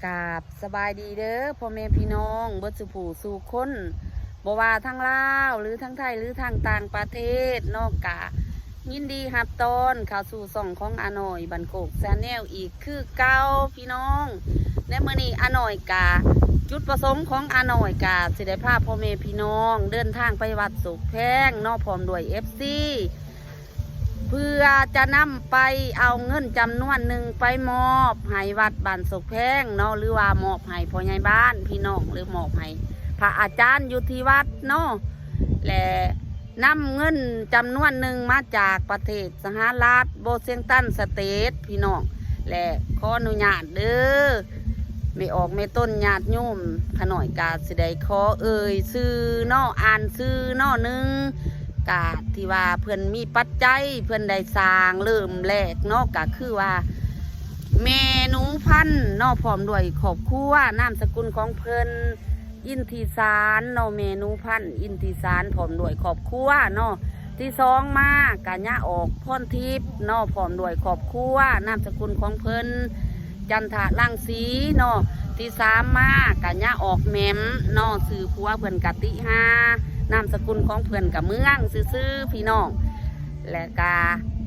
ກາບສະບາຍດີເດີພໍ່ແມ່ພີ່ນ້ອງເບິດສູ່ຜູ້ສູ່ຄົນ ບໍ່ວ່າທາງລາວ ຫຼື ທາງໄທ ຫຼື ທາງຕ່າງປະເທດເນາະ ກະຍິນດີຮັບຕ້ອນເຂົ້າສູ່ຊ່ອງຂອງອານ້ອຍບ້ານໂຄກ Channel ອີກຄືເກົ່າພີ່ນ້ອງ. ໃນມື້ນີ້ອານ້ອຍກະ ຈຸດປະສົງຂອງອານ້ອຍກະຊິໄດ້ພາພໍ່ແມ່ພີ່ນ້ອງເດີນທາງໄປວັດໂສກແພງເນາະ ພ້ອມດ້ວຍ ເອັຟຊີ ເພື່ອຈະນຳໄປເອົາເງິນຈຳນວນໜຶ່ງໄປມອບໃຫ້ວັດບ້ານໂສກແພງເນາະ ຫຼືວ່າມອບໃຫ້ພໍ່ໃຫຍ່ບ້ານພີ່ນ້ອງ ຫຼືມອບໃຫ້ພະອາຈານຢູ່ທີ່ວັດເນາະ ແລະ ນຳເງິນຈຳນວນໜຶ່ງມາຈາກປະເທດສະຫະລັດ ວໍຊິງຕັນສະເຕດ ພີ່ນ້ອງ ແລະ ຂໍອະນຸຍາດເດີ ແມ່ອອກແມ່ຕົນ ຍາດໂຍມ ຂ້ານ້ອຍກະຊິໄດ້ຂໍເອີ່ຍຊື່ເນາະ ອ່ານຊື່ເນາະ ໜຶ່ງ ກະທີ່ວ່າເພິ່ນມີປັດໄຈ ເພິ່ນໄດ້ສ້າງເລີ່ມແລກເນາະ ກະຄືວ່າ ແມ່ໜູພັນເນາະ ພ້ອມດ້ວຍຄອບຄົວ ນາມສະກຸນຂອງເພິ່ນ ອິນທິສານເນາະ ແມ່ໜູພັນ ອິນທິສານ ພ້ອມດ້ວຍຄອບຄົວເນາະ. ທີສອງມາກະຍາອອກພອນທິບເນາະ ພ້ອມດ້ວຍຄອບຄົວ ນາມສະກຸນຂອງເພິ່ນ ຈັນທະລັງສີເນາະ. ທີສາມມາກະຍາອອກແໝມເນາະ ຊື່ຜົວເພິ່ນກະຕິຫາ ນາມສະກຸນຂອງເພິ່ນກະເມືອງຊື່ໆ ພີ່ນ້ອງ. ແລະກະ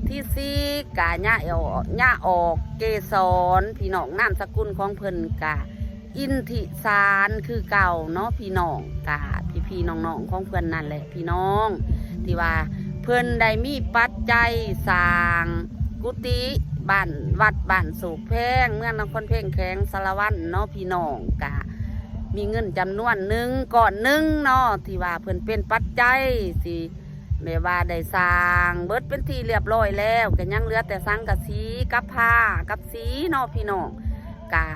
ທີສີ່ກະຍາອອກ ຍາອອກເກສອນ ພີ່ນ້ອງ ນາມສະກຸນຂອງເພິ່ນກະ ອິນທິສານຄືເກົ່າເນາະ ພີ່ນ້ອງ ກະພີ່ໆນ້ອງໆຂອງເພິ່ນນັ້ນແຫຼະ ພີ່ນ້ອງ ທີ່ວ່າເພິ່ນໄດ້ມີປັດໄຈສ້າງກຸຕິບ້ານ ວັດບ້ານໂສກແພງ ເມືອງນະຄອນເພັງ ແຂວງສາລະວັນເນາະ ພີ່ນ້ອງ ກະມີເງິນຈຳນວນໜຶ່ງ ກ້ອນໜຶ່ງເນາະ ທີ່ວ່າເພິ່ນເປັນປັດໄຈ ຊິແບບວ່າໄດ້ສ້າງເບິດເປັນທີ່ລຽບຮ້ອຍແລ້ວ ກະຍັງເຫຼືອແຕ່ສັງກະສີກັບຜ້າກັບສີເນາະ ພີ່ນ້ອງ ກະ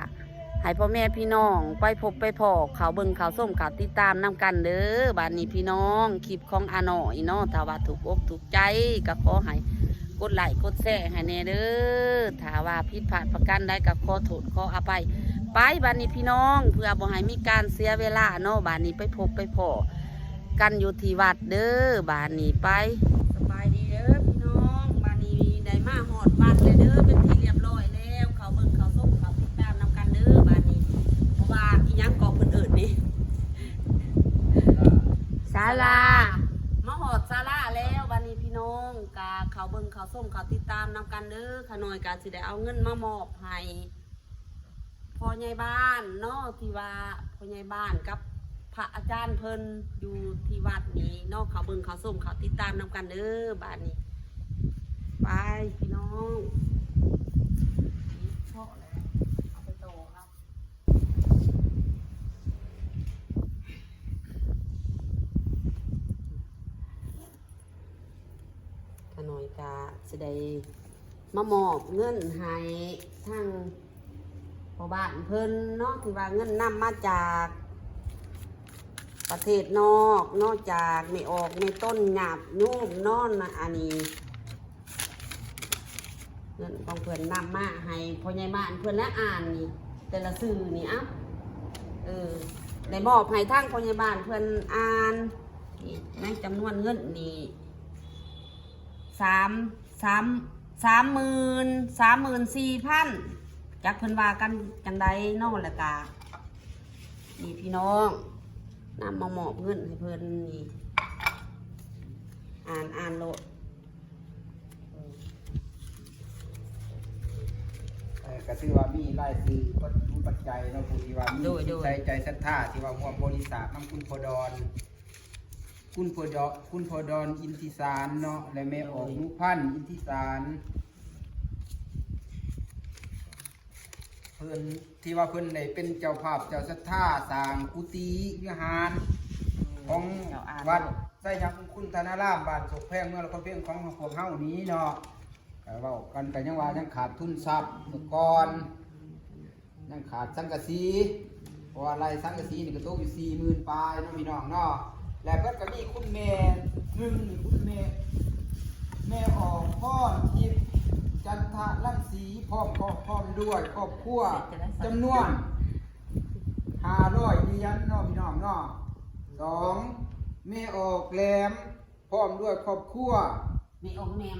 ໃຫ້ພໍ່ແມ່ພີ່ນ້ອງໄປພົບໄປພໍ້ ເຂົ້າເບິ່ງເຂົ້າຊົມເຂົ້າຕິດຕາມນຳກັນເດີ. ບາດນີ້ພີ່ນ້ອງ ຄລິບຂອງອານ້ອຍເນາະ ຖ້າວ່າຖືກອົກຖືກໃຈ ກໍຂໍໃຫ້ກົດໄລ້ກົດແຊໃຫ້ແດ່ເດີ. ຖ້າວ່າຜິດພາດປະການໃດ ກໍຂໍໂທດຂໍອະໄພໄປ. ບາດນີ້ພີ່ນ້ອງ ເພື່ອບໍ່ໃຫ້ມີການເສຍເວລາເນາະ ບາດນີ້ໄປພົບໄປພໍ້ ກັນຢູ່ທີ່ວັດເດີ. ບາດນີ້ໄປ ສະບາຍດີເດີພີ່ນ້ອງ ບາດນີ້ໄດ້ມາຮອດວັດແລ້ວເດີ ເປັນທີ່ລຽບຮ້ອຍແລ້ວ ເຂົ້າເບິ່ງເຂົ້າຊົມເຂົ້າຕິດຕາມນຳກັນເດີ. ບາດນີ້ ເພາະວ່າອີຫຍັງກໍເພິ່ນເອີ້ນນີ້ ສາລາ ມາຮອດສາລາແລ້ວ ບາດນີ້ພີ່ນ້ອງກະເຂົ້າເບິ່ງເຂົ້າຊົມເຂົ້າຕິດຕາມນຳກັນເດີ. ຂ້ານ້ອຍກະຊິໄດ້ເອົາເງິນມາມອບໃຫ້ ພໍ່ໃຫຍ່ບ້ານເນາະ ທີ່ວ່າພໍ່ໃຫຍ່ບ້ານກັບພະອາຈານເພິ່ນຢູ່ທີ່ວັດນີ້ເນາະ ເຂົ້າເບິ່ງເຂົ້າຊົມເຂົ້າຕິດຕາມນຳກັນເດີ. ບາດນີ້ໄປພີ່ນ້ອງ ເພາະແລ້ວ ເອົາໄປຕໍ່ເອົາ. ຂ້ານ້ອຍກະຊິໄດ້ມາມອບເງິນໃຫ້ທາງພໍ່ບ້ານເພິ່ນເນາະ ທີ່ວ່າເງິນນຳມາຈາກປະເທດນອກເນາະ ຈາກແມ່ອອກແມ່ຕົນຍາດໂຍມເນາະ. ອັນນີ້ເງິນຂອງເພິ່ນນຳມາໃຫ້ພໍ່ໃຫຍ່ບ້ານເພິ່ນນະ ອ່ານນີ້ ແຕ່ລະຊື່ນີ້ ເອົ້າ ເອີ ໄດ້ມອບໃຫ້ທາງພໍ່ໃຫຍ່ບ້ານເພິ່ນອ່ານ. ນີ້ ໃນຈຳນວນເງິນນີ້ ສາມ ສາມ ສາມໝື່ນ ສາມໝື່ນສີ່ພັນ ຈັກເພິ່ນວ່າກັນຈັ່ງໃດເນາະ. ແລ້ວກະນີ້ພີ່ນ້ອງ ນຳມາມອບເງິນໃຫ້ເພິ່ນນີ້ ອ່ານ ອ່ານໂລດ. ເອີ ກໍຖືວ່າມີລາຍຊື່ປັດຈຸປັດໄຈເນາະ ຜູ້ທີ່ວ່າມີ ໂດຍ ຈິດໃຈ ໂດຍ ໃຈສັດທາ ທີ່ວ່າຮ່ວມບໍລິຈາກນຳຄຸນພໍ່ດອນ ຄຸນພໍ່ດອນ ຄຸນພໍ່ດອນອິນທິສານເນາະ ແລະແມ່ອອກ ໂດຍ ໜູພັນ ອິນທິສານ ເພິ່ນ ທີ່ວ່າເພິ່ນໄດ້ເປັນເຈົ້າພາບເຈົ້າສັດທາສ້າງກຸຕິວິຫານຂອງ ເຈົ້າອາດ ວັດໄຊຍະມຸງຄຸນທານາລາມ ບ້ານໂສກແພງ ເມືອງນະຄອນເພັງ ຂອງພວກເຮົານີ້ເນາະ. ກໍເວົ້າກັນກໍຍັງວ່າຍັງຂາດທຶນຊັບສາກ່ອນ ຍັງຂາດສັງກະສີ ເພາະວ່າໄລ່ສັງກະສີນີ້ກໍຕົກຢູ່ສີ່ໝື່ນປາຍເນາະ ພີ່ນ້ອງເນາະ. ແລະເພິ່ນກໍມີຄຸນແມ່ໜຶ່ງ ຄຸນແມ່ ແມ່ອອກພອນທິບ ຈັນທະລັງສີ ພ້ອມຄອບ ພ້ອມດ້ວຍຄອບຄົວ ຈຳນວນຫ້າຮ້ອຍຫຼຽນເນາະ ພີ່ນ້ອງເນາະ. ສອງ ແມ່ອອກແຫຼມ ພ້ອມດ້ວຍຄອບຄົວ ແມ່ອອກແໝ່ມ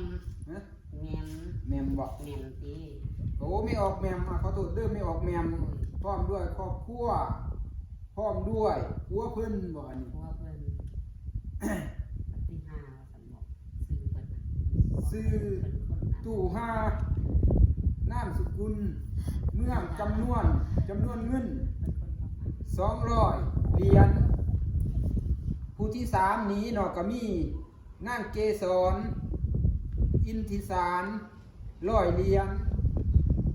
ຮະ ແໝ່ມ ແໝ່ມບໍ່ ແໝ່ມຕິ ໂອ້ ແມ່ອອກແໝ່ມ ອາ ຂໍໂທດເດີ ແມ່ອອກແໝ່ມ ໂອ້ຍ ພ້ອມດ້ວຍຄອບຄົວ ພ້ອມດ້ວຍຜົວເພິ່ນບໍອັນນີ້? ຜົວເພິ່ນ ປະຕິຫາວ່າຊັ້ນບໍ ຊື່ເພິ່ນນະ ຊື່ ເພິ່ນຄົນນັ້ນ ຕູ້ຫາ ນາມສະກຸນ ເມືອງ ຈຳນວນ ຈຳນວນເງິນ ເພິ່ນຄົນປະມານ ສອງຮ້ອຍຫຼຽນ. ຜູ້ທີສາມນີ້ເນາະ ກະມີ ນາງເກສອນ ອິນທິສານ ຮ້ອຍຫຼຽນ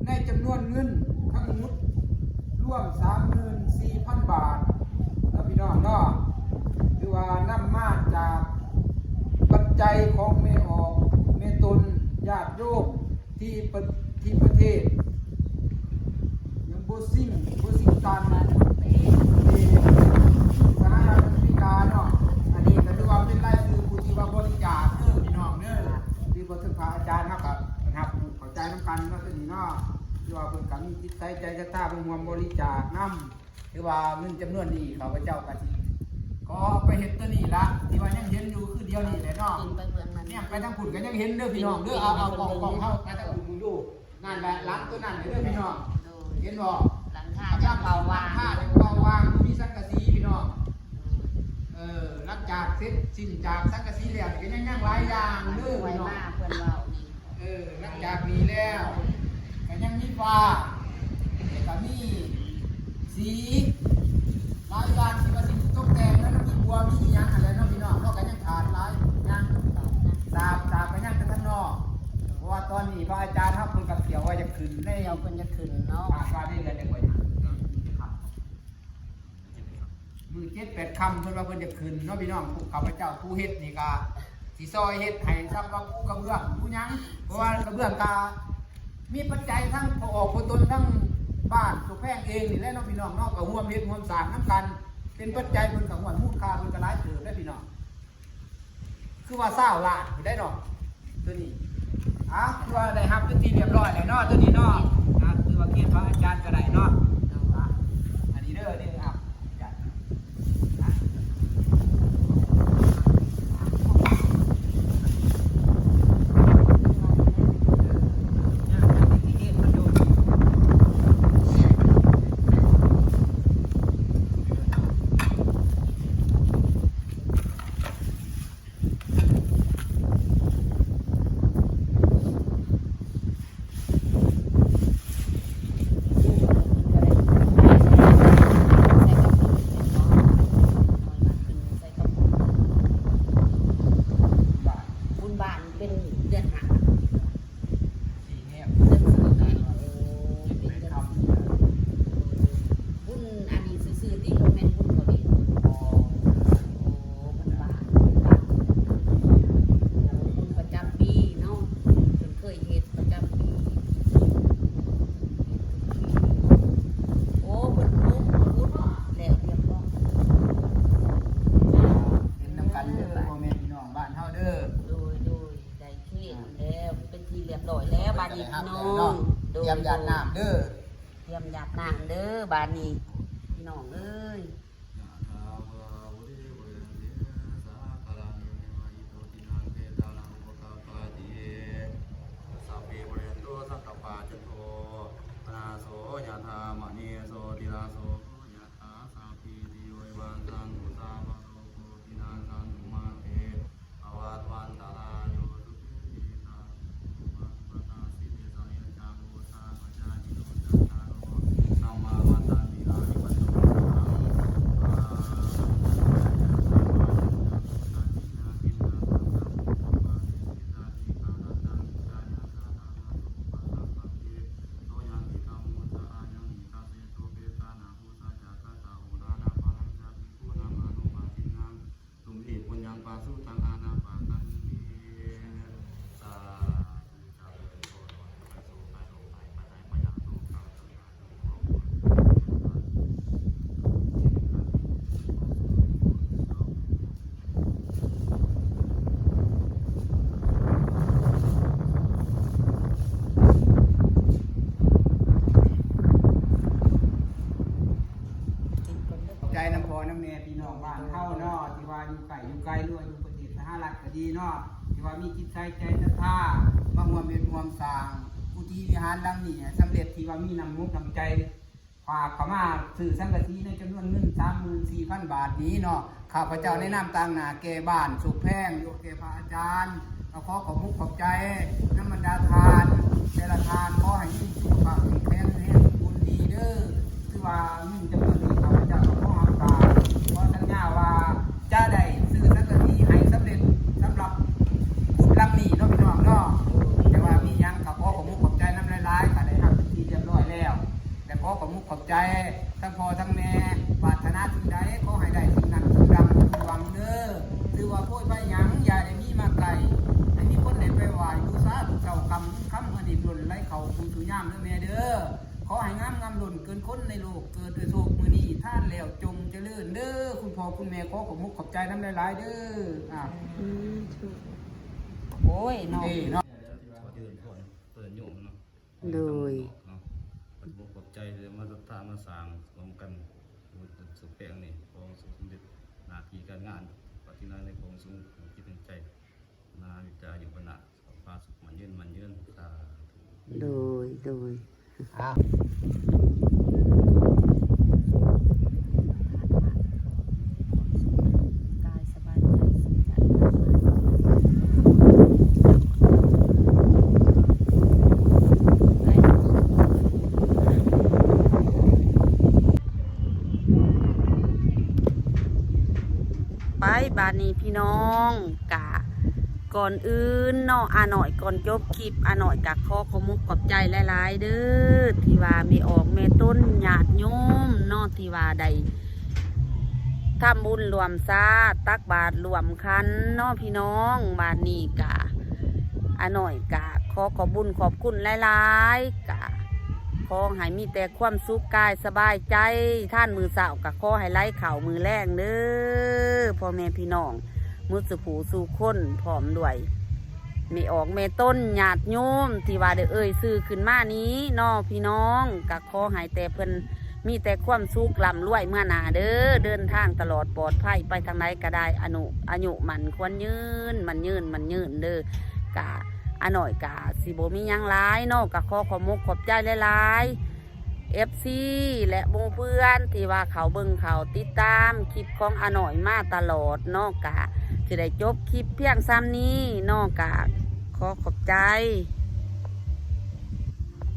ໃນຈຳນວນເງິນທັງໝົດລວມສາມໝື່ນສີ່ພັນບາດເນາະ ພີ່ນ້ອງເນາະ ຖືວ່ານຳມາຈາກປັດໄຈຂອງແມ່ອອກແມ່ຕົນ ຍາດໂຍມ ທີ່ປະ ທີ່ປະເທດຫຍັງ ໂບຊິງ ໂບຊິງຕັນ ທີ່ສະຫະລັດອາເມລິກາເນາະ. ອັນນີ້ກະຖືວ່າເປັນລາຍຊື່ຜູ້ທີ່ວ່າບໍລິຈາກເດີພີ່ນ້ອງເດີ ທີ່ບໍ່ເຖິງພະອາຈານ ເຮົາກະຮັບຮູ້ເຂົ້າໃຈນຳກັນເນາະ ຕົວນີ້ເນາະ ທີ່ວ່າເພິ່ນກະມີຈິດໃຈໃຈສັດທາມາຮ່ວມບໍລິຈາກນຳ. ຖືວ່າເງິນຈຳນວນນີ້ ຂ້າພະເຈົ້າກະຊິຂໍເອົາໄປເຮັດຕົວນີ້ລະ ທີ່ວ່າຍັງເຫັນຢູ່ຄືດຽວນີ້ແຫຼະເນາະ ແນມໄປທາງພຸ້ນກະຍັງເຫັນເດີພີ່ນ້ອງເດີ ເອົາ ເອົາກ້ອງ ກ້ອງເຮົາໄປທາງພຸ້ນຢູ່ ນັ້ນແຫຼະ ຫຼັງຕົວນັ້ນເດີພີ່ນ້ອງ ເຫັນບໍ່? ຫຼັງຄາຍັງເບົາວາງ ຫຼັງຄາຍັງເບົາວາງ ບໍ່ມີສັງກະສີພີ່ນ້ອງ ເອີ ຫຼັງຈາກເສັດສິ້ນຈາກສັງກະສີແລ້ວ ກະຍັງ ຍັງຫຼາຍຢ່າງເດີພີ່ນ້ອງ ເພິ່ນເວົ້ານີ້ ເອີ ຫຼັງຈາກນີ້ແລ້ວກະຍັງມີຝາ ແລ້ວກະມີສີ ຫຼາຍຢ່າງທີ່ວ່າຊິຕົກແຕ່ງ ແລ້ວມີບົວມີອີ່ຫຍັງຫັ້ນແຫຼະເນາະພີ່ນ້ອງເນາະ ກະຍັງຂາດຫຼາຍຢ່າງ ສາບ ສາບກະຍັງແຕ່ທາງນອກ ເພາະວ່າຕອນນີ້ພະອາຈານເຮົາເພິ່ນກະທ່ຽວວ່າຢາກຂຶ້ນໃນ ທ່ຽວເພິ່ນຢາກຂຶ້ນເນາະ ຄາດວ່າໃນເດືອນໃດກະ ມື້ເຈັດແປດຄ່ຳເພິ່ນວ່າເພິ່ນຈະຂຶ້ນເນາະພີ່ນ້ອງ ພວກຂ້າພະເຈົ້າຜູ້ເຮັດນີ້ກະຊິຊ່ອຍເຮັດໃຫ້ ສ່ຳວ່າປູກະເບື້ອງປູຫຍັງ ເພາະວ່າກະເບື້ອງກະມີປັດໄຈທັງພໍ່ອອກພໍ່ຕົນ ທັງບ້ານຕົວແພງເອງນີ້ແຫຼະເນາະພີ່ນ້ອງເນາະ ກະຮ່ວມເຮັດຮ່ວມສ້າງນຳກັນ ເປັນປັດໄຈເພິ່ນກະ ຫ້ວຍ ມູນຄ່າເພິ່ນກະຫຼາຍເຕີບເດ້ພີ່ນ້ອງ. ຄືວ່າຊາວລ້ານພຸ້ນໄດ໋ເນາະ ໂຕນີ້ ອ່າ ຄືວ່າໄດ້ຮັບເປັນທີ່ຮຽບຮ້ອຍແລ້ວເນາະ ໂຕນີ້ເນາະ ອ່າ ຄືວ່າເຂດພະອາຈານກະໄດ້ເນາະ ອ່າ ອັນນີ້ເດີ ນີ້ ອ່າ ບຸນບ້ານເປັນເດືອນຫ້າ ເດືອນສີ່ ເອີ ເປັນເດືອນສີ່ ບຸນອັນນີ້ຊື່ໆຕິ ບໍ່ແມ່ນບຸນເຂົາເດ ໂອ້ ບຸນບ້ານ ບຸນບ້ານ ບຸນປະຈຳປີເນາະ ເພິ່ນເຄີຍເຮັດປະຈຳປີ ໂອ້ ເພິ່ນປຸກ ປຸກແລ້ວຮຽບຮ້ອຍ ເປັນນຳກັນເດີ ພໍ່ແມ່ພີ່ນ້ອງບ້ານເຮົາເດີ ໂດຍ ໂດຍ ໄດ້ເຄກແລ້ວ ເປັນທີ່ຮຽບຮ້ອຍແລ້ວ ບາດນີ້ພີ່ນ້ອງ ຕຽມຢາດນ້ຳເດີ ຕຽມຢາດນ້ຳເດີ ບາດນີ້ພີ່ນ້ອງເອີຍ ຍະຖາວາ ວາລິວະເລນຕິ ສາຄະລັງ ເອວະເມວະ ອິໂຕ ທິນນາງ ເປຕານັງ ອຸປະກາປະຕິ ສັບເພ ວະເຣນໂຕ ສັງກະປາ ຈັນໂທ ປະນາໂສ ຍະຖາ ມະນີ ໂຊຕິລາໂສ ຍະຖາ ສັບພີຕິໂຍ ວິວັດສັນຕຸ ສາບະໂລໂກ ວິນາສະຕຸ ມະເຕ ພະວັດວັນຕະລາໂຍ ສຸຂີ ທີຄາ ຂອບໃຈນຳພໍ່ນຳແມ່ ພີ່ນ້ອງບ້ານເຮົາເນາະ ທີ່ວ່າຢູ່ໃກ້ຢູ່ໄກ ຫຼືວ່າຢູ່ປະເທດສະຫະລັດກະດີເນາະ ທີ່ວ່າມີຈິດໃຈໃຈສັດທາ ມາຮ່ວມເຮັດຮ່ວມສ້າງກຸຕິວິຫານຫຼັງນີ້ໃຫ້ສຳເລັດ ທີ່ວ່າມີນ້ຳອົກນ້ຳໃຈ ຝາກເຂົ້າມາຊື້ສັງກະສີໃນຈຳນວນເງິນສາມໝື່ນສີ່ພັນບາດນີ້ເນາະ. ຂ້າພະເຈົ້າໃນນາມຕາງໜ້າແກ່ບ້ານສຸກແພງ ຢູ່ແກ່ພະອາຈານ ກໍຂໍຂອບມຸກຂອບໃຈນຳບັນດາທ່ານແຕ່ລະທ່ານ. ຂໍໃຫ້ມີສຸຂະພາບທີ່ແຂງແຮງ ບຸນດີເດີ. ຄືວ່າເງິນຈຳນວນນີ້ ຂ້າພະເຈົ້າກໍຂໍຮັບປາກ ຂໍສັນຍາວ່າຈະໄດ້ຊື້ສັງກະສີໃຫ້ສຳເລັດ ສຳລັບກຸດຫຼັງນີ້ເນາະ ພີ່ນ້ອງເນາະ. ແຕ່ວ່າມີຫຍັງກໍຂໍຂອບມຸກຂອບໃຈນຳຫຼາຍໆ ກໍໄດ້ຮັບເປັນທີ່ຮຽບຮ້ອຍແລ້ວ ແລະ ຂໍຂອບມຸກຂອບໃຈທັງພໍ່ທັງແມ່ ປາດຖະໜາສິ່ງໃດ ຂໍໃຫ້ໄດ້ສິ່ງນັ້ນສົມດັ່ງຫວັງເດີ. ຖືວ່າໂພຍໄພຫຍັງ ຢ່າໄດ້ມີມາໃກ້ ໃຫ້ມີຄົນໄດ້ໄປໄຫວ້ບູຊາທຸກເຊົ້າຄ່ຳ ຄຳເງິນຮີບລົ້ນໄຫຼເຂົ້າສູ່ສູ່ຍາມເດີແມ່ເດີ. ຂໍໃຫ້ງາມງາມລົ້ນເກີນຄົນໃນໂລກ ເກີດດ້ວຍໂຊກມື້ນີ້ ທານແລ້ວຈົ່ງຈະເລີນເດີ. ຄຸນພໍ່ຄຸນແມ່ ຂໍຂອບມຸກຂອບໃຈນຳຫຼາຍໆເດີ. ອາ ອືມ ໂອ້ຍເນາະ ເດ້ເນາະ ຂໍເຈີນພອນເພິ່ນໂຍມເນາະ. ໂດຍ ເນາະ ຂອບອົກຂອບໃຈທີ່ມາສັດທາມາສ້າງຮ່ວມກັນ ສຸກແພງນີ້ ຂໍໃຫ້ສົມເລັດໜ້າທີ່ການງານ ປາດຖະໜາໃນຂອງສົມຈິດຕັ້ງໃຈ ນາວິຈາອາຍຸວັນນະ ສຸຂະພາບສຸກໝັ້ນຍືນ ໝັ້ນຍືນ ສາທຸ. ໂດຍ ໂດຍ ອ້າວ ກາຍສະບາຍໃຈ ສຸກໃຈ ໄປ ບາດນີ້ພີ່ນ້ອງ ກະ ກ່ອນອື່ນເນາະ ອານ້ອຍ ກ່ອນຈົບຄລິບ ອານ້ອຍກະຂໍຂອບມຸກຂອບໃຈຫຼາຍໆເດີ ທີ່ວ່າແມ່ອອກແມ່ຕົນ ຍາດໂຍມເນາະ ທີ່ວ່າໄດ້ທຳບຸນຮ່ວມສາ ຕັກບາດຮ່ວມຂັນເນາະ ພີ່ນ້ອງ. ບາດນີ້ກະ ອານ້ອຍກະຂໍຂອບບຸນຂອບຄຸນຫຼາຍໆ ກະຂໍໃຫ້ມີແຕ່ຄວາມສຸກກາຍສະບາຍໃຈ ທານມື້ເຊົ້າກະຂໍໃຫ້ໄຫຼເຂົ້າມື້ແລງເດີ ພໍ່ແມ່ພີ່ນ້ອງ ໝົດສູ່ຜູ້ສູ່ຄົນ ພ້ອມດ້ວຍແມ່ອອກແມ່ຕົນ ຍາດໂຍມ ທີ່ວ່າໄດ້ເອີ່ຍຊື່ຂຶ້ນມານີ້ເນາະ ພີ່ນ້ອງ. ກະຂໍໃຫ້ແຕ່ເພິ່ນມີແຕ່ຄວາມສຸກ ລ່ຳລວຍເມືອໜ້າເດີ ເດີນທາງຕະຫຼອດປອດໄພ ໄປທາງໃດກະໄດ້ ອານຸ ອາຍຸໝັ້ນຂວັນຍືນ ໝັ້ນຍືນ ໝັ້ນຍືນເດີ. ກະ ອານ້ອຍກະຊິບໍ່ມີຫຍັງຫຼາຍເນາະ ກະຂໍຂອບມຸກຂອບໃຈຫຼາຍໆ ເອັຟຊີ ແລະ ໝູ່ເພື່ອນທີ່ວ່າເຂົ້າເບິ່ງເຂົ້າຕິດຕາມຄລິບຂອງອານ້ອຍມາຕະຫຼອດເນາະ ກະຊິໄດ້ຈົບຄລິບພຽງສ່ຳນີ້ເນາະ ກະຂໍຂອບໃຈ.